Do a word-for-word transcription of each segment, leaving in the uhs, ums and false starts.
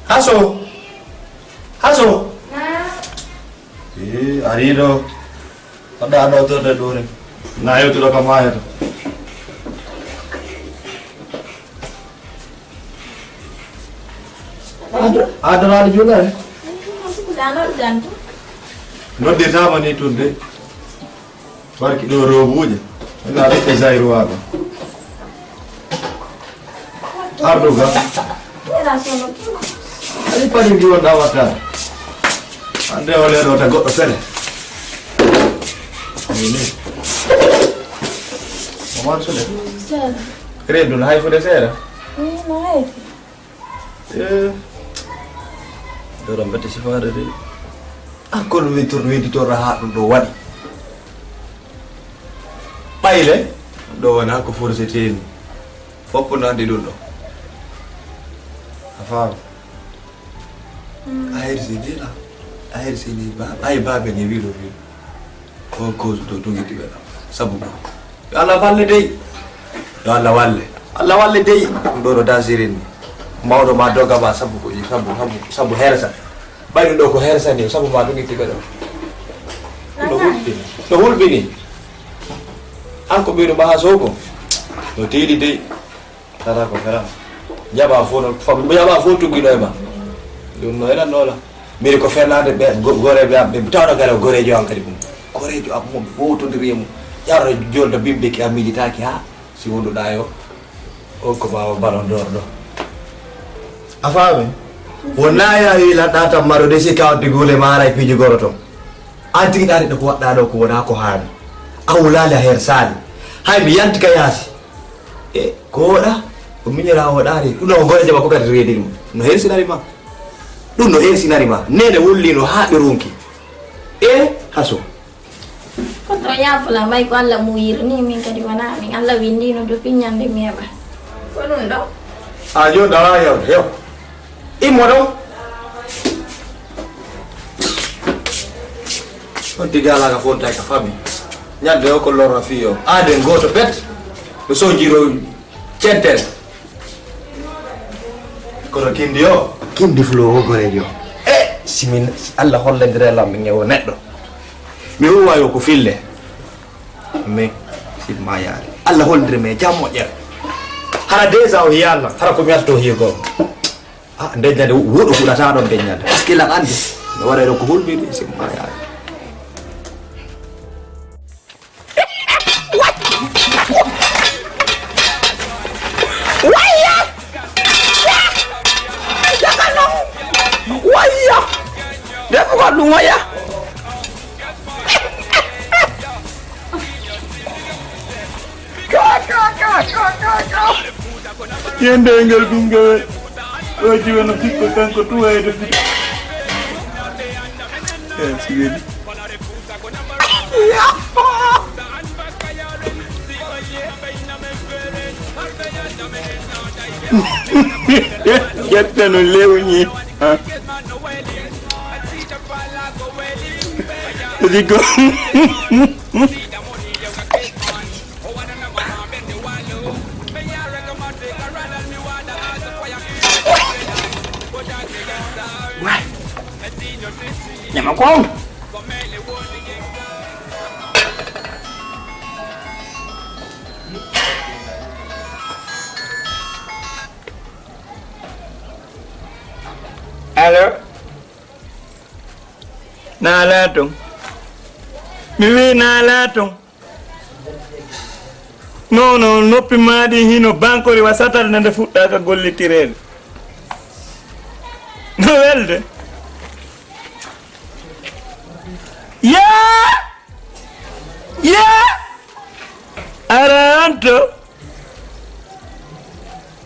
Haso! Haso! Ee, arii ɗo. Waɗɗa ɗo torde ɗuure. Na yewtuɗo ka maayata. Adoraaɗo juulare. Noddirtaama ni tun de. Barki ɗo robuuje. Ina ɓiɓɓe Zayruwaaɓe. Ardu ga. Aɗa paɗi ndi wonɗa wattaade. Hannde o leeɗo ta goɗɗo fere. Mini. Omar Sule. Seeɗa. Reedu no hay fude seeɗa. Ni no hay fu. Eh. Doro mbete sifaade de. An kono wintor winditor ha ɗum ɗo waɗi. Ɓayle ɗo wona ko forseteni. Foppo no andi ɗum ɗo. A faami. A hersini la. A hersini ba ay babe ni wilo wilo. Ko cause to tungi tibe la. Sabu ko. Yo Allah walle dey. Yo Allah walle. Allah walle dey. Ɗum ɗo no dansirin ni. Mawɗo ma doga ma sabu ko sabu sabu sabu hersa. Ɓay ɗum ɗo ko hersa ni sabu ma tungi tibe ɗo. No hulɓini. No hulɓini. An ko ɓeyɗo ɓaha soko. No tiiɗi dey. Tata ko feran. Jaɓa fof no fam jaɓa fof tuggiɗo e ma. Ɗum no eɗan noola. Mbiɗi ko fernade ɓe goreɓe am ɓe tawno kadi o gorejo am kadi mum. Gorejo am mum wowtodiri e mum. Ƴawta jolta bimɓe ki a miijitaki ha si wonduɗa yo on ko ɓawa baron dor ɗo. A faami? Wona yawi laɗɗa tan maro de si kawti gule mara e piiji goro ton. An tigi ɗaɗi ɗo ko waɗɗa ɗo ko wona ko haani. A wulali a hersali. Hay mi yanti ka yaasi. E ko woɗa ko miñira o ɗaari ɗum o gorejo makko kadi reedi ɗum no hersinari ma. Ɗum no hersinari ma nene wullino haa ɓe ronki. E haso. Koto yafula mbay ko allah muyiri ni min kadi wona min allah windino do piñande mi heɓa. Ko ɗum ɗo. A joni ɗawa hewde hew. Immo ɗon. On tigi alaa ka fontay ka fami. Ñande o ko lorra fii o. Aaden gooto pet. No sojiro centere. Kono kindi o. Kindi fulo o gorejo. E simin Allah hollendire lam mi ñewo neɗɗo. Mi huwa yo ko fille. Mais si ma yaari. Allah hollendire me jam moƴƴere. Hara déjà o yalla. Hara ko mi alto hiyo gom. Ah, ndeññande wuɗo fuɗata ɗon ndeññande. Parce que lan andi. No waɗa ɗo ko hulɓe ɗi simma yaade. Wayya! Daga non! Wayya! Defu ko ɗum wayya! Yende ngel gungewel. O jiwe no sikko kanko tuwayde fiti. Eh, si weli. Jette no lewñi. Ha? Sikko. Way. Ñama ko. Allo. Naalaa ton. Mi wii naalaa ton. Non, non, noppi maa ɗi hino bankori wa satande nde fuɗɗaaka gollitireede. No welde. Yaa! Yaa! Ara on to.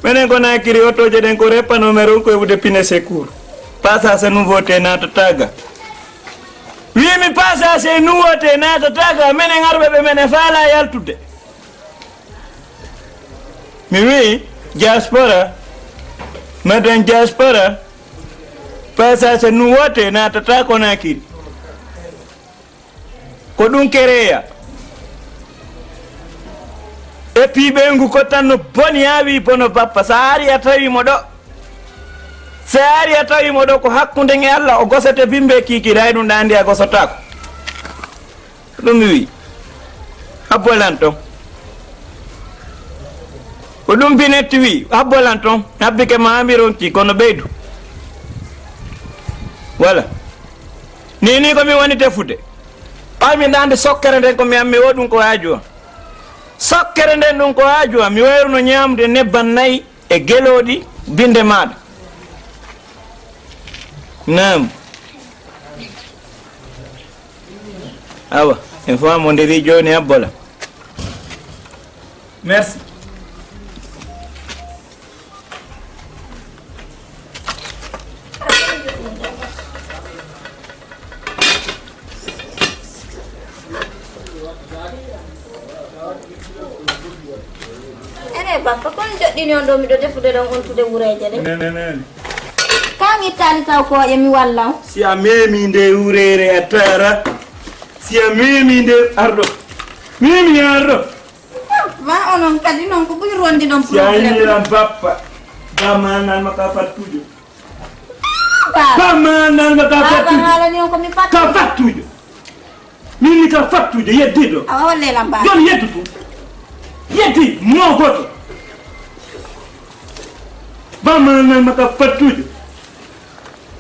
Menen ko nakiri otoje ɗen ko repa numéro ko e wude pine secours. Passage nouveauté naata taga. Wimi passage nouveauté naata taga menen arɓe ɓe menen faala yaltude. Mi wi diaspora, madan diaspora, passage nouveauté naatata ko nakiri. Ko ɗum kereya. E piɓengu ko tan no boni haa wi bono bappa. So a ari a tawi mo ɗo. Si a ari a tawi mo ɗo ko hakkunde e Allah, o gosete bimbe kiikiiɗe, hay ɗum ɗa anndi a gosotaako. Ɗum mi wi, habbolan ton. Ko ɗum Binetti wi, habbolan ton. Habbike ma ami ronki, kono ɓeydu. Voilà. Ni, ni ko mi woni tefude. Ɓay mi ɗande sokkere nden ko mi ammi o ɗum ko haaju am. Sokkere nden ɗum ko haaju am. Mi wayruno ñaamde nebban nayi e gelooɗi binde maaɗa. Naam. Awa, en fami mo nderi jooni habbola. Merci. Ene bappa, kon joɗɗini on ɗo miɗo defude ɗon on tude wureeje ɗe. Kan ittani taw kooƴe mi walla on. Si a memi nde wureere a tara. Si a memi nde arɗo. Memi arɗo. Ma onon kadi noon ko ɓuri rondiɗon. Si a problème. Inniran bappa. Bamma nan ma ka fattujo. Baba. Bamma nan ma ka fattujo. Baba haalani on ko mi fattujo. Ka fattujo. Min mi ka fattujo yeddiɗo. Awa holle lam baba. Joni yeddu tu. Yeddi mo goto. Bamma nan ma ka fattujo.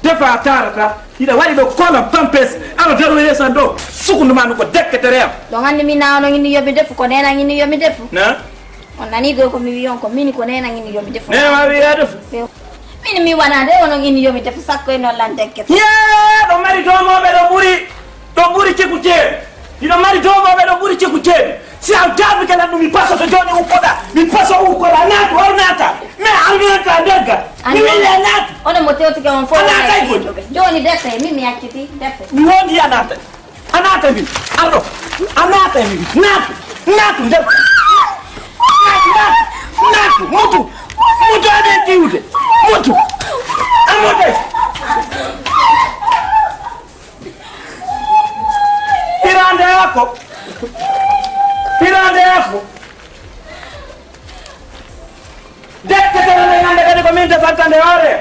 Defa a tarata. Hiɗa waɗi ɗo kola pampes. Aɗa daru yeeso an ɗo. Sukundu ma no ko dekketere am. Ɗon anndi min na onon inni yomi defu ko nena inni yomi defu. Na? On nani ɗo ko mi wi on ko mini ko nena inni yomi defu. Nena ma wi ya defu. Min mi wona de onon inni yomi defu sakko e noon lan dekkete. Ye, ɗo mari domoɓe ɗo ɓuri ɗo ɓuri ciku ceeɗu. Hiɗo mari domoɓe ɗo ɓuri ciku ceeɗu. Si a jaabi kala ɗum mi pasoto jooni ukkoɗa. Mi paso ukkoɗa naatu har naata. Mais har naata nder ga. Mi weli a naatu. Onon mo tewtike on fof. A naatay goni. Jooni defe min mi acciti defe. Mi wondi a naatay. A naata min. Arɗo. A naata min. Naatu. Naatu nder. Naatu, naatu. Naatu. Mutu. Mutu aɗen tiwde. Mutu. A mutu. Hirande ako. Hirande ako. Dekketere nde ngannde kadi ko min defanta nde hoore.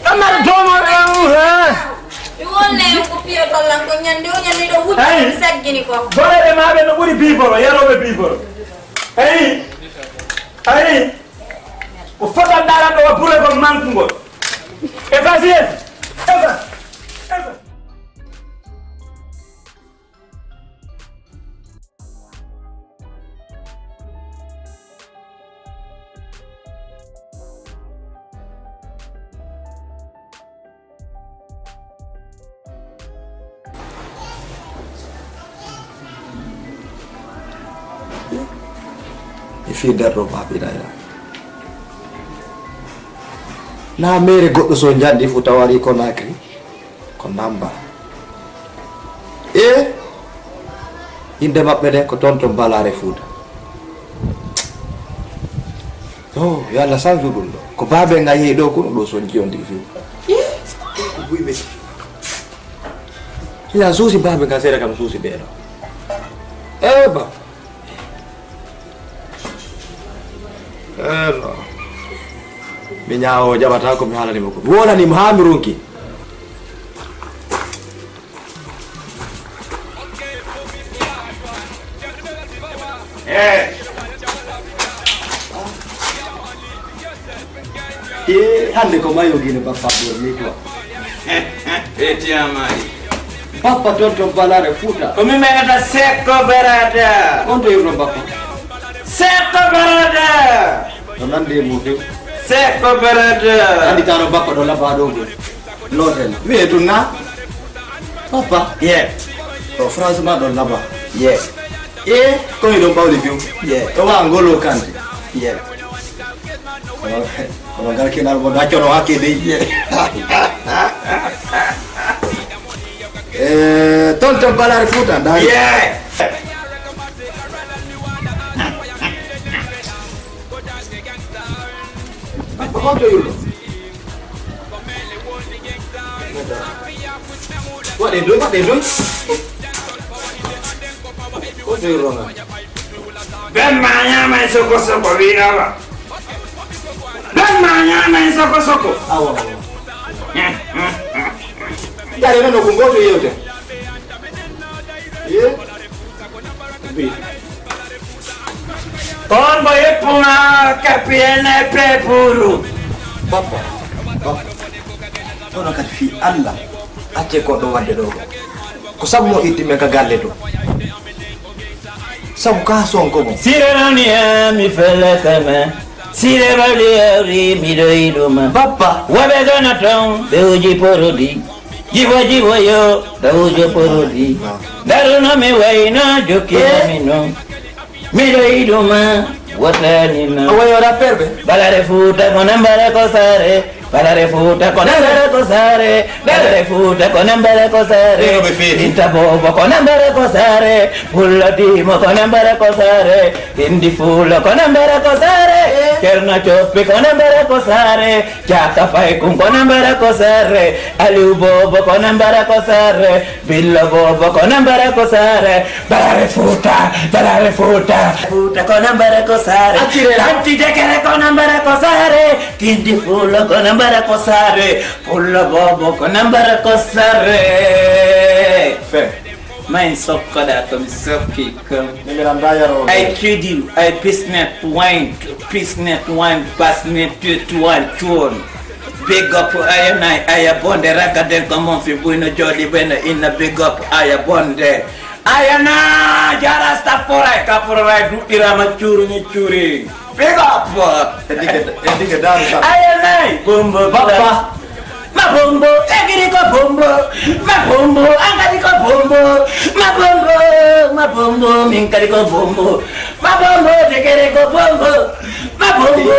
Amar domo ɗan, ha? Mi wonne ko piyo tollan ko ñande o ñande ɗo wucci. Ayi. Saggini ko. Boreɓe maɓe no ɓuri biboro, yaroɓe biboro. Ayi. Ayi. Ko fotal ɗaran ɗo wa burego mankugol. E fasiyes. E fas. E fas. E fii nder ɗo baaɓirayla. Naa meere goɗɗo so njanɗi fu tawari Conakry. Ko ndamba. E innde maɓɓe nden ko Tonton Balaare Fuuta. Oh, yo Allah sanju ɗum ɗo. Ko baabe nga yehi ɗo kono ɗo so jiyondi fiw. Ko buy ɓe. Ila suusi baabe nga seeɗa kam suusi ɓe ɗo. E ba. Eero. Mi ñaawo jaɓata ko mi haalani mo ko. Mi wolani mo haa mi ronki. Eh. Eh, hannde ko mayo gine bappa ɓor ni quoi. Eti amari. Bappa Tonton Balaare Fuuta. Ko min mbaɗata Sekko Barata. On to yurno bappa. Sekko Barata. No nande mo few. Sekko Barata. Andi taro bappa ɗo labba ɗo gol. Loten. Wiye tun na. Papa. Yeah. To franchement ɗon laba. Yeah. E ko mi ɗon ɓawli few. Yeah. To wa ngolo kante. Yeah. Kono ngal kinal mo daccono hakke dey. Eh, Tonton Balaare Fuuta, ndaari. Yeah. Ko honto yurno? Waɗe doy, waɗe doy. Ko doy ronga. Ben ma ñaama e soko soko wi awa. Ben ma ñaama e soko soko. Awa. Dare noon ko gooto yewte. Ye? Bi. Kon mo yeppuma kappiyene pepuru. Bappa, bappa. Kono kadi fii Allah, accee ko ɗo waɗde ɗo ko. Ko sabu mo itti men ka galle to. Sabu ka Sonko mo. Sire roni e mi fele kame. Sire bali ori mi doyi ɗuma. Bappa. Waɓe gana ton, ɓe uji porodi. Jiwo jiwo yo, ɓe ujo porodi. Daruno mi wayno, jokki mi non. Miɗo yiɗuma, wotani ma. O wayi o rappeur ɓe. Balare fuuta ko nambara ko saare. Balare fuuta ko nambara ko saare. Balare fuuta ko nambara ko saare. Ɗo ɓe feeri. Inta bobo ko nambara ko saare. Pullo dimo ko nambara ko saare. Indi fuulo ko nambara ko saare. Eh. Cerno coppi ko nambara ko saare. Caka fay kun ko nambara ko saare. Aliou bobo ko nambara ko saare. Billo bobo ko nambara ko saare. Balare fuuta, balare fuuta. Fuuta ko nambara ko saare. Accire. Tanti dekere ko nambara ko saare. Tindi fuulo ko nambara ko saare. Pullo bobo ko nambara ko saare. Fe. Main sokkoda ko mi sokki kam. Min mi nanda yaro. I treat you, I business wine, business wine, business wine, chuon. Big up, aya nay, aya bonde, ragaden ko mon fi buyno joli beno inna big up, aya bonde. Aya na jara stapora, kapora duɗɗirama curu ni curi. Big up. Edige, edige daru sa. Aya nay, bombo. Bappa. Ma bombo, egiri ko bombo. Ma bombo, angadi ko bombo. Ma bombo, ma bombo, min kadi ko bombo. Ma bombo, degere ko bombo. Ma bombo,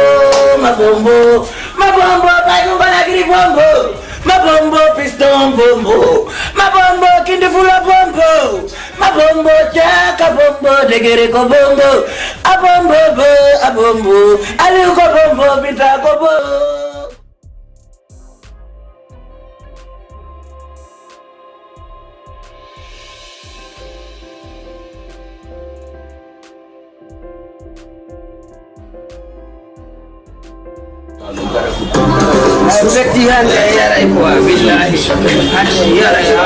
ma bombo. Ma bombo, pagu banagiri bombo. Ma bombo, piston bombo. Ma bombo, kindi fula bombo. Ma bombo, caka bombo, degere ko bombo. A bombo, bo, a bombo. Aliou ko bombo, binta ko bombo. Metti hannde e yaray quoi, billahi. Hannde e yaray, ah.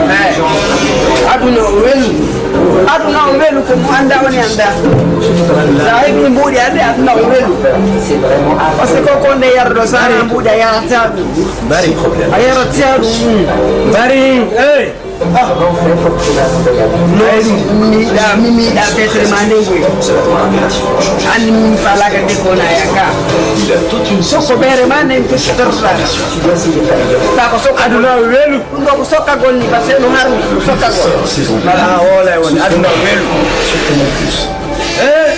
Eh, aduna o welu. Aduna o welu, ko mo annda woni annda. Sa heɓi mbuuɗi adde, aduna o welu. Parce que ko nde yardo, sa heɓi mbuuɗi a yarata ɗum. A yarata ɗum. Bari, eh. Ay, mi yiɗa, mi, mi yiɗa fetere ma nde ngoy. Anndi mi falaka de ko na yaka. Sokko bere ma nden torta. Ta ko sokko aduna welu. Ɗum ɗo ko sokkagol ni, parce que no harmi, ko sokkagol. Ah, wala e woni aduna welu. Eh?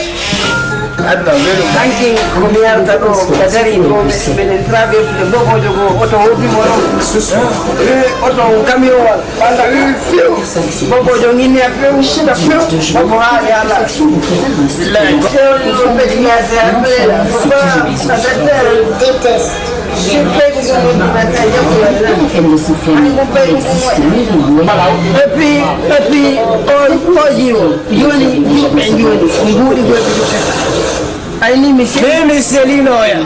Aduna welu. Hanki ko mi yarata ɗo, ka dari ɗo, mbeɗen traversude Bobojo go, oto hoddimo ɗo. Eh, oto camion wala. Wala, eh, few. Bobojo ngini a few, shida few. Bobo haali ala. Billahi. Few ni ko peti ya se a pele. Ba, a se pele. Déteste. Elles ne sont fermées, elles existent, oui, oui. Et puis, et puis, o, o jiwo, joni, yimɓe joni, ko mbuuɗi goɗɗi jokkata. Ay, ni mi seli. Mais mi selino ya.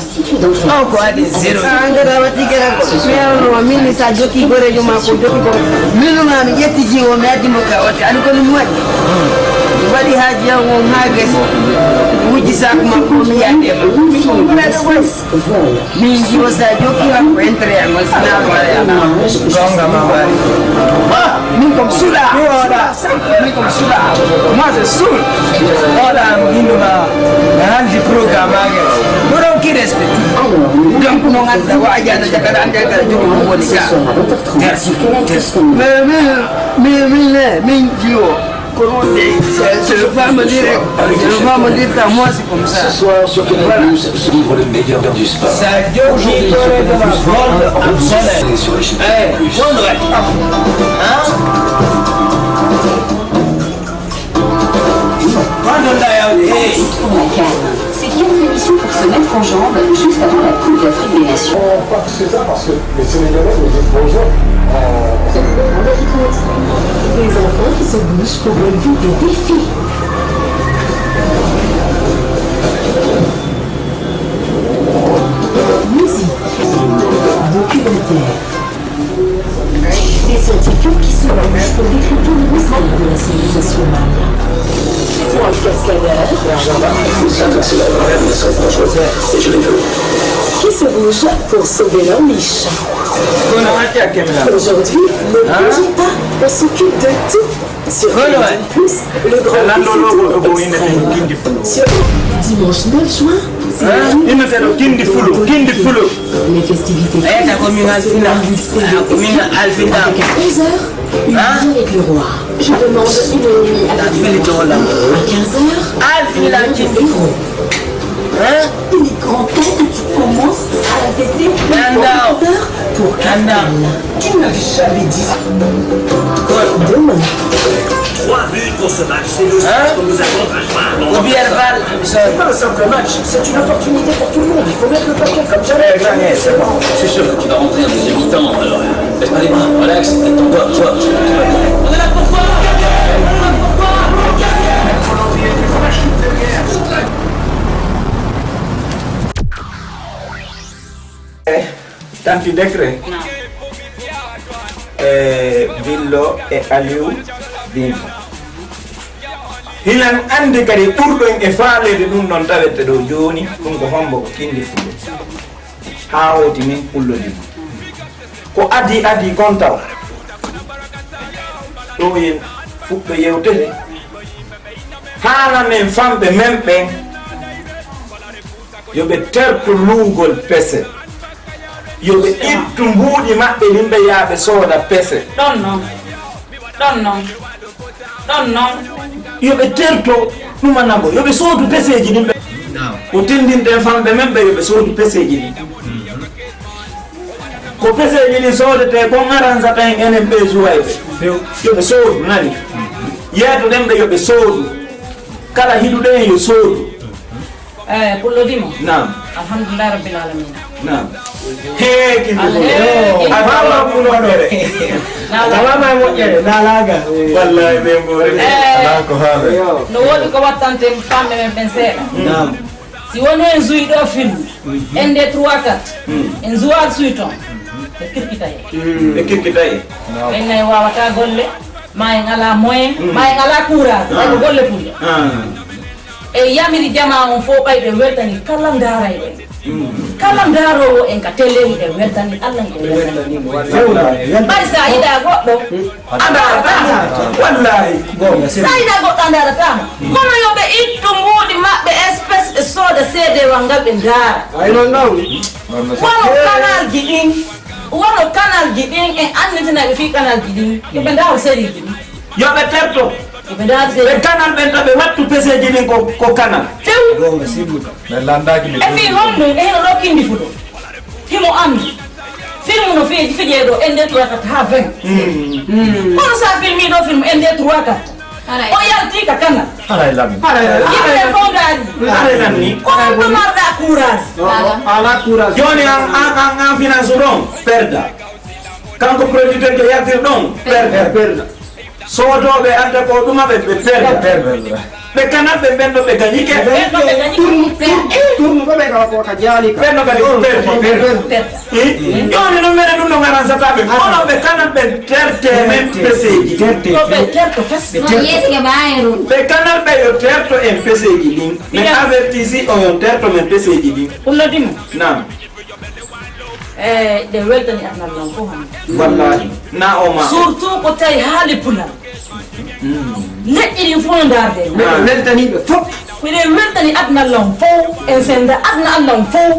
On ko adi zéro. Ah, ngara wati gara ko. Mais on, min sa jokki gorejo ma ko jokki ko. Min ma mi ƴetti jiwo, mi addi mo ka ote. Ani ko ɗum waɗi. Mi waɗi haaji yaw on ha gesa. Mi wujji saako makko, mi yaade ma. Min jiwo sa jokki hakko intérêt am, sina ko ala. Gonga ma bari. Ah, min ko mi suuɗa. Mi oɗa. Min ko mi suuɗa. Moi, je suis. Oɗa am hindu ma. Handi programme age. Boɗon ki respect. Donc, no ngannduɗaa, o ajano jakara, ande jakara, jogi ko woni ka. Merci. Merci. Mais, mais, mais, mais, mais, mais, Kono, eh, je ne veux pas me dire, je ne veux pas me dire qu'à moi, c'est comme ça. Ce soir, sur Canal+, Plus, vivre le meilleur du sport. Aujourd'hui, sur Canal+, voir un Robinho sur les chaînes Canal+. C'est quatre émissions pour se mettre en jambe juste avant la Coupe d'Afrique des Nations. On croit que c'est ça parce que les Sénégalais nous disent bonjour. Euh, des enfants qui se bougent pour relever des défis. Des scientifiques qui se penchent pour décrypter le mystère de la civilisation maya. Pour un cascadeur, qui se bouge pour sauver leur niche. Aujourd'hui, ne bougez pas, on s'occupe de tout. Sur Canal Plus, le grand défi tour extrême. Sur dimanche neuf juin, c'est la Kindi Fulo, Kindi Fulo. Les festivités avec onze heures, une nuit avec le roi. Je demande une nuit avec le roi. À quinze heures, une nuit avec le héros. Il est grand temps que tu commences à laisser pour Canal. Tu ne m'avais jamais dit ça. Demain. Trois buts pour ce match, c'est le seul que nous avons à jouer. C'est pas un simple match, c'est une opportunité pour tout le monde. Il faut mettre le paquet comme jamais. C'est sûr que tu vas rentrer en deuxième mi-temps, alors baisse pas les bras, relax, détends-toi, tu vois. On est là pour toi. Tanti Décret e Billo e Aliou Bimbo. Hilan anndi kadi ɓurɗon e faaleede ɗum ɗon tawete ɗo jooni, ɗum ko hombo? Ko Kindi Fulo. Haa hooti min Pullo Dimo. Ko adii adii kon taw. Ɗo en fuɗɗo yewtere. Haala men famɓe men ɓen. Yo ɓe terto luugol pese. Yo ɓe ittu mbuuɗi maɓɓe ɗin ɓe yaa ɓe sooda pese. Ɗon non. Ɗon non. Ɗon non. Yo ɓe terto ɗuma nago. Yo ɓe soodu peseeji ɗin ɓe. Ko tindinten famɓe men ɓe yo ɓe soodu peseeji ɗin. Ko peseeji ɗin soodetee kon aransata en enen ɓe suwayɓe. Yo ɓe soodu nani. Yeeto ɗen ɓe yo ɓe soodu. Kala hiɗuɗo en yo soodu. Eh, Pullo Dimo. Naam. Alhamdulillah Rabbil Alamina. Naam. Hee, Kindi Fulo. Alhamdulillah. A faama ko moƴƴere. Naalaga. A faama e moƴƴere, naalaga. Wallahi, ɓe mboore. Eh, alaa ko haaɓe. No woodi ko wattante famɓe men ɓen seeɗa. Naam. Si wonii en suuyi ɗo film, en nde trois quatre, en suuwa suuyi ton, ɓe kirkitay. Ɓe kirkitay. Ɓen nay waawata golle, ma en alaa moyen, ma en alaa courage, ay ko golle pullo. E yamiri jamaa on fof ɓay ɓe weltani kala ndaarayɗo en. Kala ndaaroowo en ka télé hiɗen weltani Allah, hiɗen weltani mo. Ɓay sa yiɗaa goɗɗo, a ndaarataamo. Wallahi. Sa yiɗaa goɗɗo, a ndaarataamo. Kono yo ɓe ittu mbuuɗi maɓɓe espèce e sooda C D wal ngal ɓe ndaara. Ay non non. Wano kanalji ɗin, wano kanalji ɗin, en annitinayɓe fii kanalji ɗin, yo ɓe ndaaro sériiji ɗin. Yo ɓe terto. Yo ɓe ndaaro sériiji. Ɓe kanal ɓen ta ɓe wattu peseeji ɗin ko, ko kanal. Few. Goonga sirru ka. Ɓe landaaki ɓe. E fii honɗum? E hino ɗo Kindi Fulo. Himo anndi. Film no fi-, fijee ɗo, un, deux, trois, quatre, haa vingt. Kono sa filmii ɗo film, un, deux, trois, quatre. Haray. O yaltii ka kanal. Haray lan. Haray lan. Yimɓe fof ndaari. Haray lan ni. Ko on ɗo marɗa courage. Ala courage. Jooni an, an, an, an finance ɗon, perda. Kanko producteur ke yaltir ɗon, perda. Perda. Soodooɓe adda ko ɗuma ɓe, ɓe perda. Ɓe perda. Ɓe kanal ɓe ɓen ɗo ɓe gañike. Ɓen ɗo ɓe gañike. Tourne-, tourne-, tournuɓe ɓe ka, ko ka jaali ka. Ɓen ɗo kadi perdi. Perdi. Perdi. Eh? Jooni noon minen ɗum ɗo ngaran sata ɓe. Kono ɓe kanal ɓe terte men peseeji. Terte. Ko ɓe terto fes. Ɓe terto. Ɓe kanal ɓe yo terto en peseeji ɗin. Mi avertisi o yo terto men peseeji ɗin. Ɗum no dimo. Naam. Eh, ɗe weltani aduna lan fof hannde. Wallahi. Na o ma. Surtout ko tawi haali pulal. Leƴƴi ɗin fof no ndaarde. Miɗo weltani ɓe fof. Miɗo weltani aduna lan fof. En senda aduna an lan fof.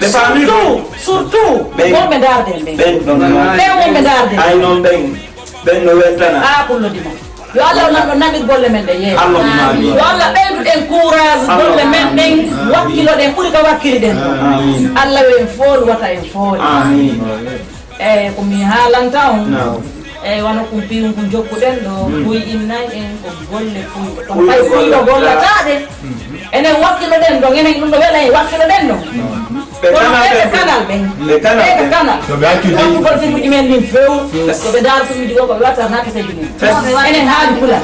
Ɓe faami ko? Surtout, surtout, ɓen, wonɓe ndaarde ɓen. Ɓen ɗon non. Ɓen wonɓe ndaarde. Ay non ɓen. Ɓen no weltana. Ah, Pullo Dimo. Yo Allah nanɗo naɓir golle men ɗe yeeso. Allahumma amin. Yo Allah ɓeydu ɗen courage, golle men ɗen, wakkiloɗen ɓuri ka wakkiliɗen. Amin. Allah yo en foolu, wata en fooli. Amin. Eyyi, ko mi haalanta on. Naam. Eyyi, wano kun piyun kun jokkuɗen ɗo, buy innay en ko golle puyɗo. Kono pay puyɗo gollataɗe. Enen wakkiloɗen ɗon, enen ɗum ɗo wela en wakkiloɗen ɗon. Ɓe kono kanal ɓe ɓen. Ɓe kanal ɓe ɓen. Ɓe kanal. Yo ɓe accu wattugol filmuji men ɗin few. Yo ɓe ndaara filmuji goo ko ɓe watta na peseji mum. Fes. Enen haali pulal.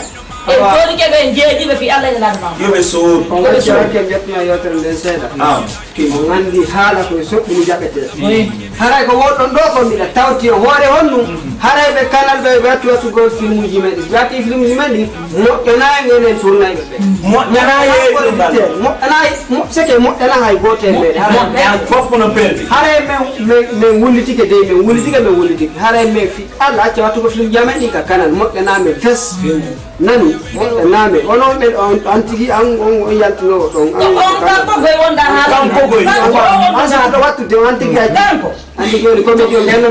En jooɗike ɓe, en jeejiɓe fii Allah e Nulaaɗo Muhammad. Yo ɓe soodu. On acca hakke, njettuno yewtere nden seeɗa. Ah, kii. On anndi haala ko e soɓɓini jaɓete. Oui. Haray ko wonɗon ɗo ko miɗa tawti e hoore honɗum. Haray ɓe kanal ɓe ɓe wattu wattugol filmuji men ɗi. Ɓe watti filmuji men ɗi moƴƴanaani enen tournayɓe ɓe. Moƴƴanaani e ɗum ɗon. Moƴƴanaani, mo-, seke moƴƴana hay gooto e meɗen. Moƴƴan fof no perdi. Haray men, men, men wullitike de, men wullitike, men wullitike. Haray men fi-, Allah acca wattugo film jamen ɗi ka kanal, moƴƴana men fes. Nani? Moƴƴana men. Onon ɓen on, an tigi, an, on, on yaltunoowo ɗon. An, on kanko goy wonda haa kanko goy. Kanko o wonda an sato wattude, an tigi acca. Kanko. Andi jooni comédien ɓen no.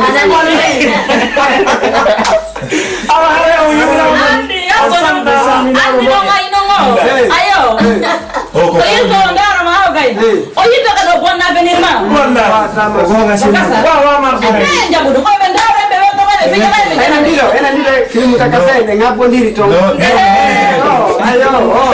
Awa, hara o yewna. Andi, yaw, o sanna, o sanna. Andi no ngai no ngo. Hey. Ayo. Hey. O ko yiddo o ndaara ma o gay. Hey. O yiddo kadi o bonna avenir ma. Bonna. Wa, wa, ma ko. Eh, jabudu ko ɓe ndaara ɓe ɓe to ɓe fika ɓe. Ena ndiro, ena ndiro film ka kafe ɓe ngabbondiri to. No. Eh, oh, ayo, oh.